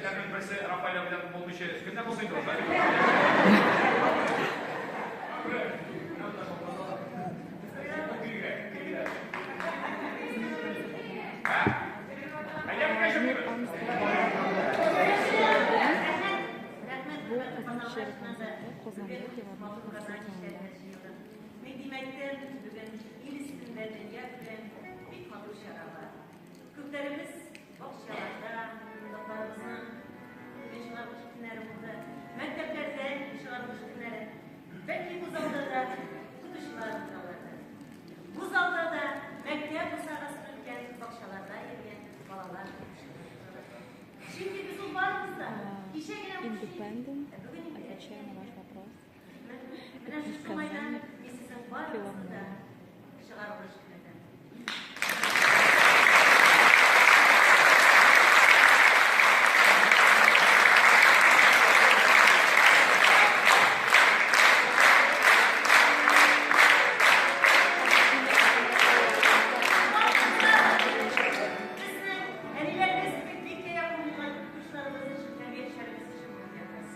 мәктәпләрнең берсе Рафаэль абыйдан булмыйча кемнән булсын инде ул? Бу Казан кешеләре концерты Казанда филармония концерт залында. Мин димәктән, бүген ил өстендә дөнья белән бик матур чара бар. Күпләребез бакчаларда, оныкларыбызның бүген чыгарылыш көннәре булды. Мәктәпләрдә чыгарылыш көннәре. Бәлки бу залда да укытучылар утыралардыр. Бу залда да мәктәп бусагасын үткән, бакчаларда йөргән балалар утыралардыр. Чөнки без ул барыбыз да кичә генә укучы идек, Independent, ә бүген инде отвечая на ваш вопрос, Менә это в шушы уңайдан Казани мин сезнең барыгызны да филармония. чыгарылыш көне белән. Безнең әниләребез кебек бик тә якын булган укытучыларыбыз өчен, тәрбиячеләребез өчен бу кәгазь.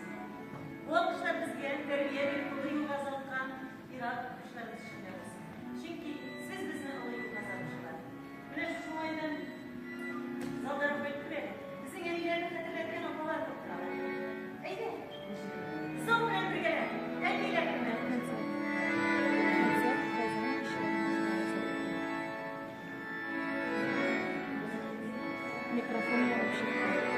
Бу алкышлар безгә тәрбия биреп олы юлга озаткан ир-ат укытучыларыбыз өчен дә булсын. Чөнки сез безне олы юлга озатучылар. Менә шушы уңайдан залда рәхмәт күрә. Безнең әниләрне хәтерләткән апалар күп торалар. Әйдә, зал белән бергәләп, әниләр белән. Концерт. Концерт Казан кешеләре музыкаль залында. Микрофон ярып чыкты.